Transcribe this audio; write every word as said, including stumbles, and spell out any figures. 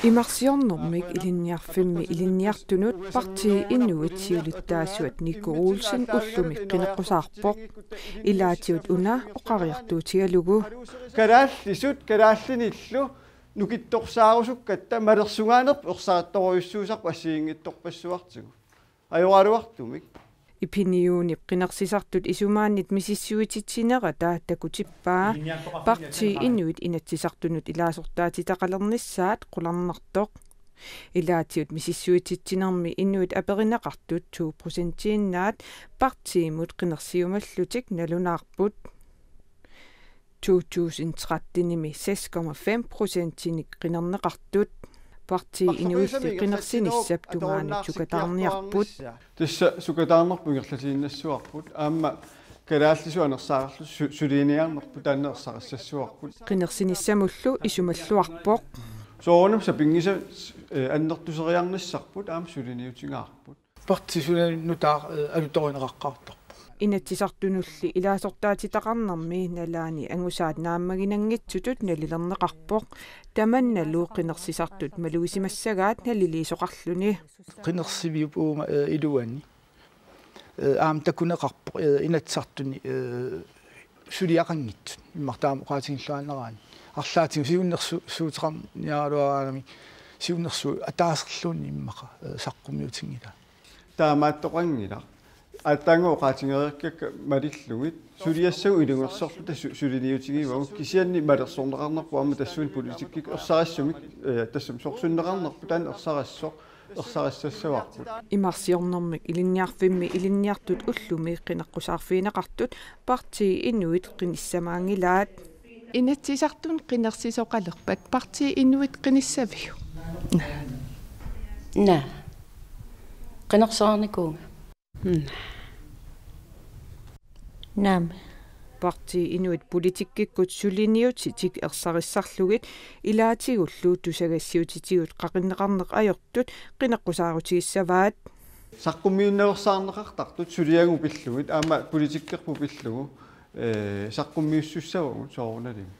Imarsiornermik Ilinniarfimmi ilinniartunut Partii Inuit siulittaasuat Nico Olsen ullumi qineqqusaarpoq. Ilaatigut una oqariartuutigalugu. Kalaallisut kalaallinillu nukittorsaarusukkatta malersugaanerput ersarittorujussuusarput assigiinngitsorpassuartigut. Ajoraluartumik. Epiniunip qinersisartut isumaannit misissuititsinerata takutippaa Partii Inuit Inatsisartunut ilaasortaatitaqalernissaat qularnartoq. Ilaatigut misissuititsinermi inuit aperineqartut to procentiinnaat partiimut qinersiumallutik nalunaarput. To tusind trettenimi seks komma fem procentinik qinerneqartut. Partii Inuilli qinersinissap tungaanut sukataarniarput. Tassa sukataarnerput ingerlatiinnassavarput aamma kalaallisut anersaarallu su-, suliniarnerput taanna ersarissassavarput. Qinersinissamullu isumalluarpoq. Soorunami sapinngisat, eh, annertuseriarnissarput aamma suliniutigaarput. Partii sulineq nutaaq, eh, alutorineqaqqaartarpoq. Inatsisartunulli ilaasortaatitaqarnermi nalaani angusaat naammaginanngitsutut nalilerneqarpoq. Tamannalu qinersisartut malugisimagaat naliliisoqarluni. Qinersiviup uuma, eh, iluani. Eh, aamma takuneqarpoq, eh, Inatsisartuni, eh, suliaqanngitsut. Immaqa taama oqaatigilluinnaraanni. Arlaatigut siunnersu-, suuteqarniaraluaraangamik siunnersuut ataaserluunniit immaqa, eh, saqqummiutinngilaa. Taamaattoqanngilaq. Aatsaannguaq oqaatigeriakkakka malillugit. Suliassagut ilungersorluta su-, suliniutigivagut. Kisianni malersorneqarnerput aamma tassuuna politikkikkut ersarissumik, eh, tassami sorsunneqarnerput taanna ersarissoq, ersarissassavarput. Imarsiornermik Ilinniarfimmi ilinniartut ullumi qineqqusaarfigineqartut Partii Inuit qinissamaanngilaat. Inatsisartuni qinersisoqalerpat Partii Inuit qinissaviuk? Naa. Qinersisoqarnikuuvunga. Naamik. Partii Inuit politikkikkut suliniutitik ersarissarlugit ilaatigullu tusagassiuutitigut qaqinneqarneq ajortut qineqqusaarutigissavaat. Saqqummiunnaveersaarneqartartut suliagut pillugit aamma politikkerput pillugu, eh, saqqummiussussavagut soorunalimi.